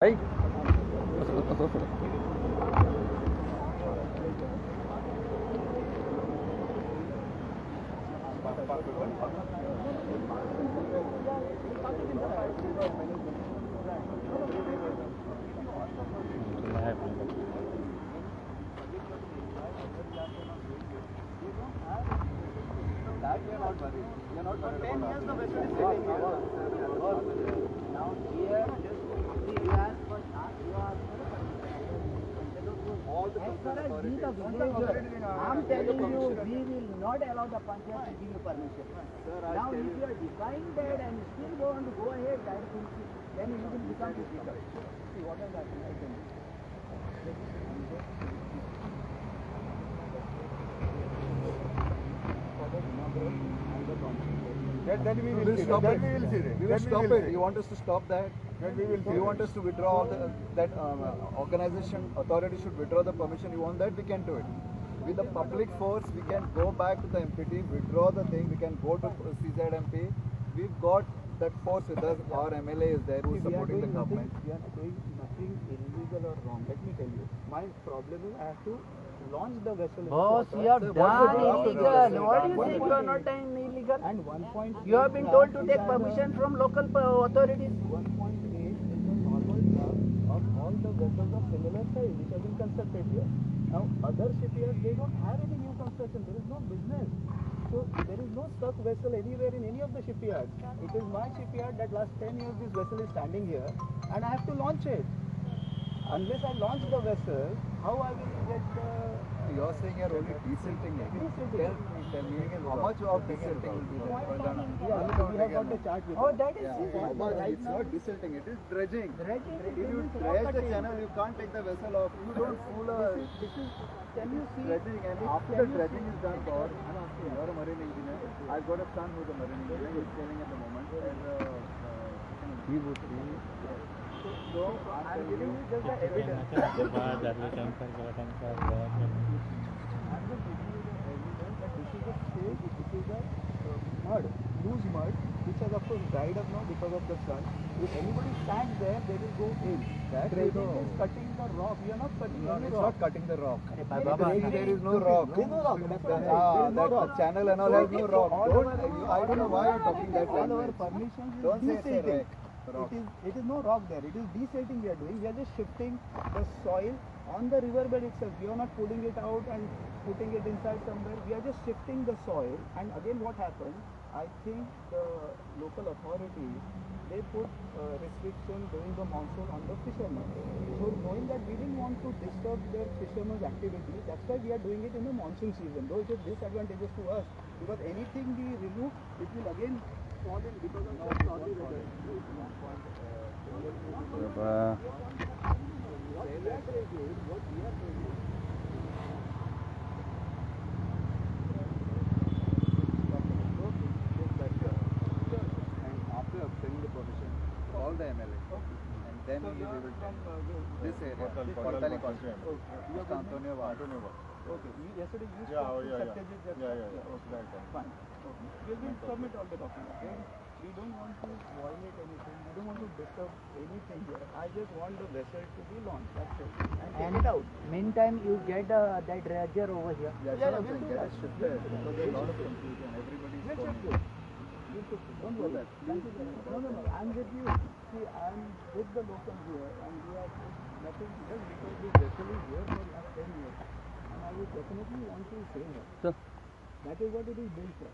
Hey. That we are not worried. We are not worried. 10 years the vessel is sitting here. Now here, you ask for, you ask for All the As far concerned as we the authorities. villager, I'm telling you, we will not allow the panchayat to give you permission. Sir, I Now, tell if you- you are defying that and still go on to go ahead, that will be, then you will become difficult. See, what has happened, I tell you. Then we We will will see. stop Then it. we will see. We will Then stop will it. see. You want us to stop that? Then we will see. You want us to withdraw all the, that organization authority should withdraw the permission. You want that? We can do it. With the public force, we can go back to the MPT, withdraw the thing. We can go to CZMP. We've got that force with us. Our MLA is there who is See, we are supporting the doing nothing- government. We are doing nothing illegal or wrong. Let me tell you. My problem is I have to launch the vessel. into Boss, water. you have Sir, what's the done draft of the illegal. vessel? What do you think you are not done illegal? And 1.8 You have been told to is take an, permission from local authorities. 1.8 is the normal draft of all the vessels of similar size which have been constructed here. Now, other shipyards, they don't have any new construction. There is no business. So, there is no stuck vessel anywhere in any of the shipyards. It is my shipyard that last 10 years this vessel is standing here and I have to launch it. Unless I launch the vessel, how I will get the... You're saying you're only desilting it. Desilting. Tell me how much of desilting will be there? Yeah, we have got the chart with Oh, us. that is Yeah. easy. How much? Right It's now, not desilting, it is dredging. dredging, If you is rock dredge the cutting. channel, you can't take the vessel off. You don't fool a This is, can you see? dredging. And after the dredging is done, God, I'm asking, you're a marine engineer. I've got a son who's a marine engineer. He's training at the moment. As a, so I'm I'm telling giving you, you just the evidence. I'm just giving you the evidence that this is a stage, this is a mud, loose mud, which has of course dried up now because of the sun. If anybody stands there, they will go in. That we Dredging know. is cutting the rock. We are not cutting No, any it's rock. not cutting the rock. Baba. See, there is no rock. There is no rock. That's what I'm saying. Ah, There is no that rock. channel and all has no So rock. all Don't, our- I don't know why you're talking that All our language. permissions is Don't say it's a desilting. wreck. Rock. It is no rock there. It is desilting we are doing. We are just shifting the soil on the riverbed itself. We are not pulling it out and putting it inside somewhere. We are just shifting the soil. And again, what happened? I think the local authorities, they put restriction during the monsoon on the fishermen. So knowing that we didn't want to disturb their fishermen's activity, that's why we are doing it in the monsoon season. Though it is disadvantageous to us because anything we remove, it will again fall in because of the salty weather. What we are doing is, what we are doing is, And after obtaining the permission, call the MLA. And then So we you are will from, tell. This area, Cortalim constituency. Okay. Mr. Antonio Vaz. Okay, you, yesterday you Yeah, spoke oh, to yeah, yeah. Satyajit Jagtap. Yeah, yeah, yeah. Okay, Right, right. fine. Okay. We will submit all the documents. Okay? We don't want to violate anything. We don't want to disturb anything here. I just want the vessel to be launched. That's it. And take And it out. meantime, you get that dredger over here. Yeah, Yeah, yeah, yeah, we'll do get that. it shifted because there's a lot of confusion. Everybody is We'll calling. shift it. We'll shift it. Don't Do worry. that. Thank you Please very much. No, no, no. I'm with you. See, I'm with the locals here, and we are nothing just because this vessel is here for last 10 years, and I would definitely want to save her. Sir. That is what it is built for.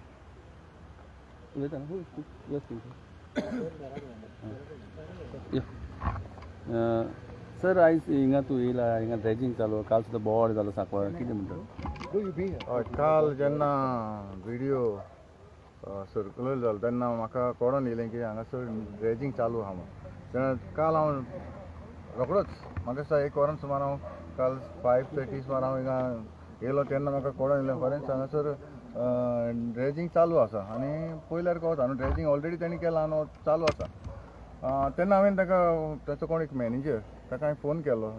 Sir आयज हिंगा तूं येयला हिंगा dredging चालू काल सुद्दां बोवाळ जालो सांकवाळ कितें म्हणटा? Do you be here? हय, काल जेन्ना व्हिडियो सर्कुलर जालो तेन्ना म्हाका कळोन येयलें की हांगासर ड्रेजींग चालू आहा म्हूण. तेन्ना काल हांव रोखडोच म्हाका दिसता एक वरान सुमार हांव काल 5:30 सुमार हांव हिंगा येयलो तेन्ना म्हाका कळोन येयलें खरेंच हांगासर ड्रेजींग चालू आसा आनी पयल्यार कळता न्हू ड्रेजींग ऑलरेडी तेणी केलां न्हू चालू आसा. तेन्ना हांवें ताका ताचो कोण एक मॅनेजर ताका हांवें फोन केलो,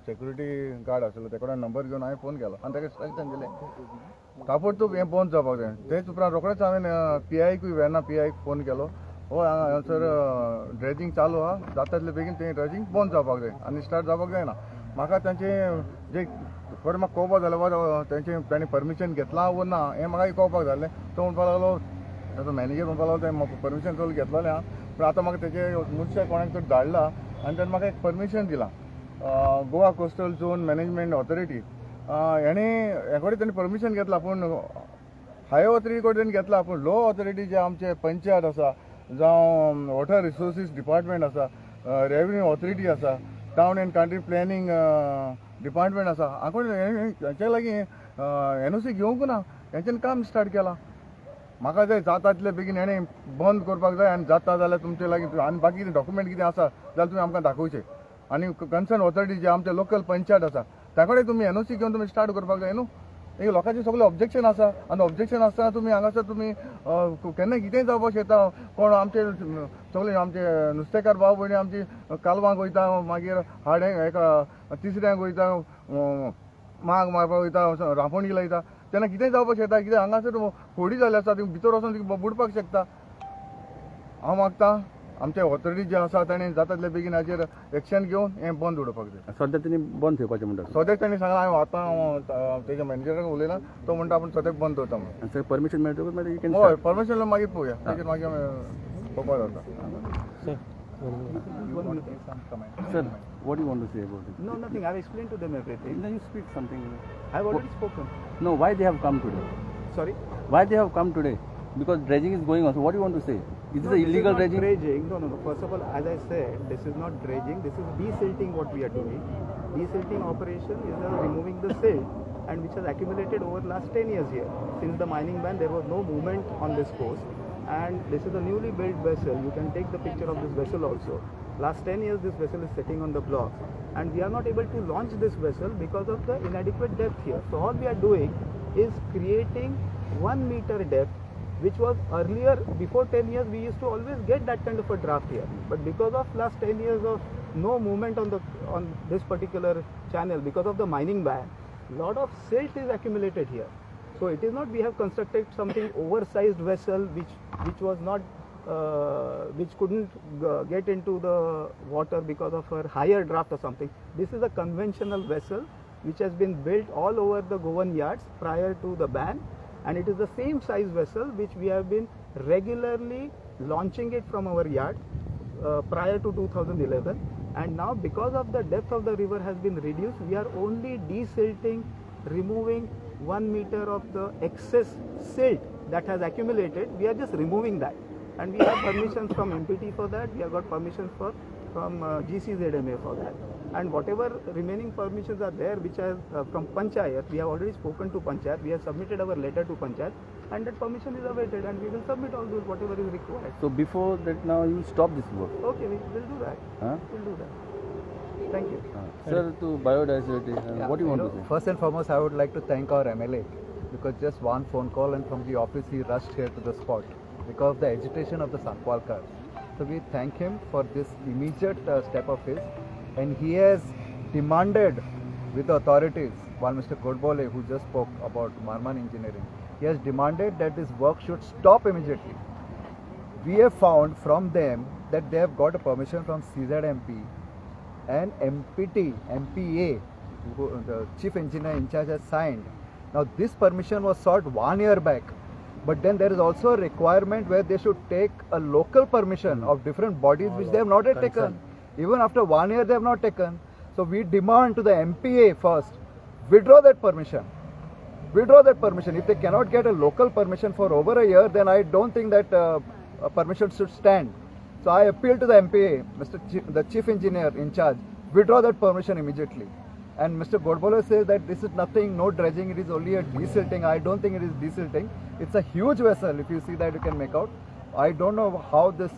सेक्युरिटी गार्ड आसलो तेका कडेन नंबर घेवन हांवें फोन केलो आनी ताका इन्स्ट्रक्शन दिलें ताबडतोब हें बंद जावपाक जाय. तेच उपरांत रोखडेंच हांवें पी आयकूय वेर्ना पी आयक फोन केलो. हय हांगा हांगासर ड्रेजींग चालू आहा, जाता तितले बेगीन तें ड्रेजींग बंद जावपाक जाय आनी स्टार्ट जावपाक जायना. म्हाका तांचे जे खरें म्हाका कळपाक जालें बाबा तेंचे तांणी परमिशन घेतलां वो ना हें म्हाका कळपाक जालें. तो म्हणपाक लागलो, ताचो मॅनेजर म्हणपाक लागलो तें परमिशन सगळें घेतलेलें आहा, पूण आतां म्हाका तेजे मनशाक कोणाक तरी धाडला आनी ताणें म्हाका एक परमिशन दिलां Goa coastal zone management authority हेणें हे कडेन ताणें परमिशन घेतलां, पूण हाय ऑथॉरिटी कडेन घेतला, पूण लो ऑथॉरिटी जे आमचे पंचायत आसा जावं वॉटर रिसोर्सीस डिपार्टमेंट आसा, रेवन्यू ऑथॉरिटी आसा, town and country planning department आसा, हांकां हेंच्या लागीं एनओसी घेवंक ना, हेंच्यान काम स्टार्ट केलां. म्हाका जाय जाता तितले बेगीन हेणें बंद करपाक जाय आनी जाता जाल्यार तुमचे लागीं आनी बाकी कितें डॉक्युमेंट कितें आसा जाल्यार तुमी आमकां दाखोवचें आनी कन्सर्न ऑथॉरिटी जे आमचे लोकल पंचायत आसा त्या कडेन तुमी एनओसी घेवन तुमी स्टार्ट करपाक जाय न्हू. एक लोकांचे सगळे ऑब्जेक्शन आसा आनी ऑब्जेक्शन आसतना तुमी हांगासर तुमी केन्ना कितेंय जावपाक शकता. कोण आमचे सगळे आमचे नुस्तेकार भाव भयणी आमची कालवांक वयता, मागीर हाडे एका तिसऱ्यांक वयता, माग मारपाक वयता, रांपोणी लायता, तेन्ना कितेंय जावपाक शकता. कित्याक हांगासर होडी जाल्ली आसा, ती भितर वचोन ती बुडपाक शकता. हांव मागता आमचे ऑथॉरिटी जे आसा ताणें जाता तितले बेगीन हाजेर एक्शन घेवन हें बंद उडोवपाक जाय. सद्या तेणी बंद ठेवपाचें म्हणटा. सद्याक ताणें सांगलां, हांव आतां तेज्या मॅनेजराक उलयलां, तो म्हणटा आपूण सद्याक बंद दवरता म्हणून. सर परमिशन मेळटकूच मागीर you can हय, परमिशन मागीर पळोवया, तेजेर मागीर पळोवपाक जाता. Sir, what you want to say about it? No, nothing. I've explained to them everything. No, you speak something. I've already spoken. No, why they have come today? Sorry? Why they have come today? Because dredging is going on. So what do you want to say? Is No, this a this illegal is not dredging? Dredging. No, no, no. First of all, as I said, this is not dredging. This is desilting what we are doing. Desilting operation is removing the silt and which has accumulated over last 10 years here. Since the mining ban, there was no movement on this coast. And this is a newly built vessel. You can take the picture of this vessel also. Last 10 years, this vessel is sitting on the blocks. And we are not able to launch this vessel because of the inadequate depth here. So all we are doing is creating 1 meter depth, which was earlier, before 10 years, we used to always get that kind of a draft here. But because of last 10 years of no movement on this particular channel, because of the mining ban, lot of silt is accumulated here. So it is not we have constructed something oversized vessel which was not which couldn't get into the water because of a higher draft or something. This is a conventional vessel which has been built all over the Goan yards prior to the ban, and it is the same size vessel which we have been regularly launching it from our yard prior to 2011, and now because of the depth of the river has been reduced, we are only desilting, removing 1 meter of the excess silt that has accumulated. We are just removing that, and we have permissions from MPT for that. We have got permissions from GCZMA for that, and whatever remaining permissions are there, which are from Panchayat, we have already spoken to Panchayat. We have submitted our letter to Panchayat, and that permission is awaited, and we will submit all those whatever is required. So before that, now you stop this work. Okay, we will do that. Huh? We'll do that. Thank you. Sir, to biodiversity, what do you want to say? First and foremost, I would like to thank our MLA, because just one phone call and from the office he rushed here to the spot because of the agitation of the Sancoalekars. So we thank him for this immediate step of his, and he has demanded with the authorities, while Mr. Godbole, who just spoke about Marman Engineering, he has demanded that this work should stop immediately. We have found from them that they have got a permission from CZMP and MPT, MPA, who, the chief engineer in charge, has signed. Now this permission was sought 1 year back, but then there is also a requirement where they should take a local permission of different bodies, which they have not yet taken. Even after 1 year, they have not taken. So we demand to the MPA first, withdraw that permission. Withdraw that permission. If they cannot get a local permission for over a year, then I don't think that a permission should stand. So I appeal to the MPA, the chief engineer in charge, withdraw that permission immediately. And Mr. Godbole says that this is nothing, no dredging, it is only a desilting. I don't think it is desilting. It's a huge vessel. If you see that, you can make out. I don't know how this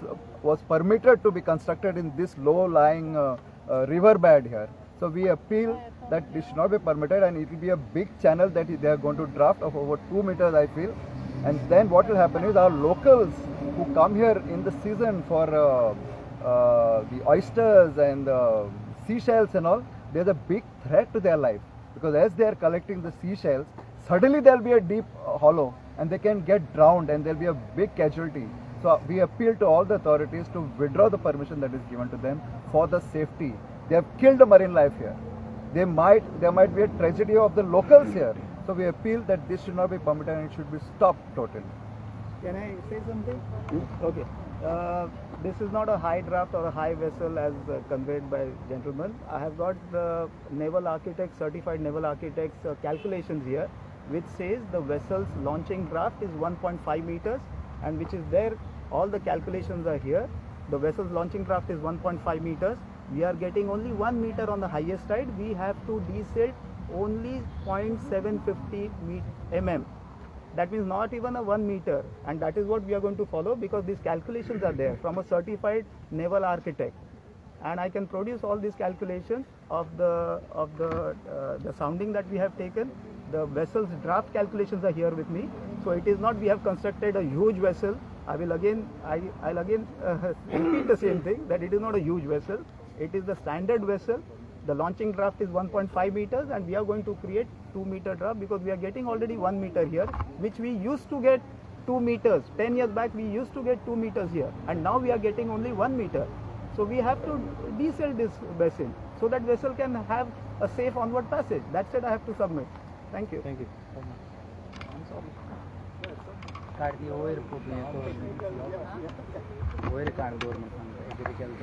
was permitted to be constructed in this low-lying river bed here. So we appeal that this should not be permitted, and it will be a big channel that they are going to draft of over 2 meters, I feel. And then what will happen is our locals who come here in the season for the oysters and the seashells and all, there's a big threat to their life, because as they are collecting the seashells, suddenly there'll be a deep hollow and they can get drowned and there'll be a big casualty. So we appeal to all the authorities to withdraw the permission that is given to them for the safety. They have killed the marine life here. There might be a tragedy of the locals here. So we appeal that this should not be permitted and it should be stopped totally. Can I say something? Okay. This is not a high draft or a high vessel as conveyed by gentlemen. I have got the naval architect, certified naval architect's calculations here, which says the vessel's launching draft is 1.5 meters, and which is there. All the calculations are here. The vessel's launching draft is 1.5 meters. We are getting only 1 meter on the highest tide. We have to desilt only 0.750 mm. That means not even a 1 meter, and that is what we are going to follow, because these calculations are there from a certified naval architect, and I can produce all these calculations of the sounding that we have taken. The vessel's draft calculations are here with me. So it is not we have constructed a huge vessel. I will again I'll again repeat the same thing, that it is not a huge vessel. It is the standard vessel. The launching draft is 1.5 meters, and we are going to create 2 meter draft, because we are getting already 1 meter here, which we used to get 2 meters. 10 years back we used to get 2 meters here, and now we are getting only 1 meter. So we have to desilt this vessel so that vessel can have a safe onward passage. That's it I have to submit. Thank you. Thank you. काड ती वयर वयर काड दवर म्हण सांगता.